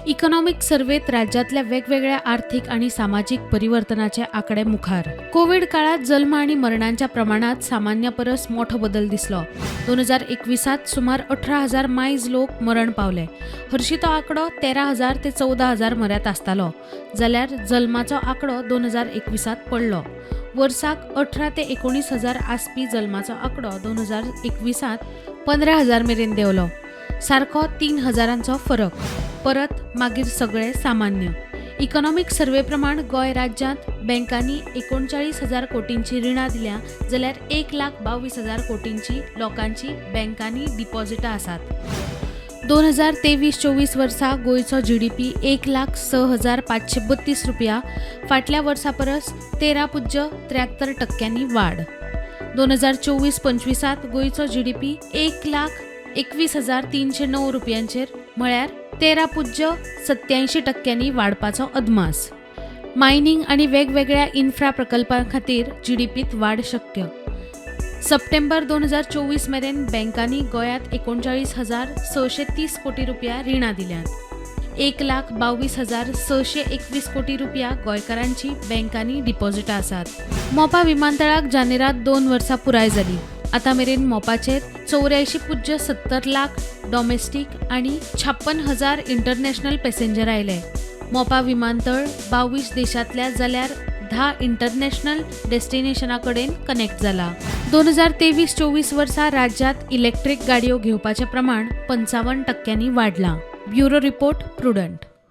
Economic सर्वेत राज्यांतल्या वेगवेगळ्या आर्थिक आणि सामाजीक परिवर्तनाचे आकडे मुखार. कोविड काळात जल्म आणि मरणांच्या प्रमाणात सामान्य परस मोठो बदल दिसलो. 2021त सुमार 18,000 मायज लोक मरण पावले. हरशी तो आंकडो 13,000 ते 14,000 म्हऱ्यांत आसतालो, जाल्यार जल्माचो आंकडो 2021त पडलो. वर्साक 18 ते 19 हजार आसपी जल्माचो आंकडो 2021त 15,000 मेरेन देंवलो. सारको 3 हजारांचो फरक. परत मागीर सगळे सामान्य. इकॉनॉमिक सर्वे प्रमाण गोंय राज्यांत बँकांनी 39,000 कोटींची रिणां दिल्या, जाल्यार 1,22,000 कोटींची लोकांची बँकांनी डिपॉझिटां आसात. 2023-24 वर्सा गोंयचो जीडीपी 1,06,532 रुपया. फाटल्या वर्सा परस 13.73 टक्क्यांनी वाड. 2024-25त गोंयचो जीडीपी 1,21,309 रुपयांचेर, म्हळ्यार 13.87 टक्क्यांनी वाडपाचो अदमास. मायनिंग आनी वेगवेगळ्या इन्फ्रा प्रकल्पां खातीर जीडीपीत वाड शक्य. सप्टेंबर 2024 मेरेन बँकांनी गोंयांत 39,630 कोटी रुपया रिणां दिल्यांत. 1,22,621 कोटी रुपया गोंयकारांची बँकांनी डिपॉझिटां आसात. मोपा विमानतळाक जानेरात 2 वर्सां पुराय जाली. आतां मेरेन मोपाचेर 84.70 लाख डॉमेस्टीक आनी 56,000 इंटरनॅशनल पॅसेंजर आयले. मोपा विमानतळ 22 देशांतल्या जाल्यार 10 इंटरनॅशनल डेस्टिनेशना कडेन कनेक्ट जाला. 2023-24 वर्सा राज्यांत इलेक्ट्रीक गाडयो घेवपाचें प्रमाण 55 टक्क्यांनी वाडलां. Bureau report, prudent.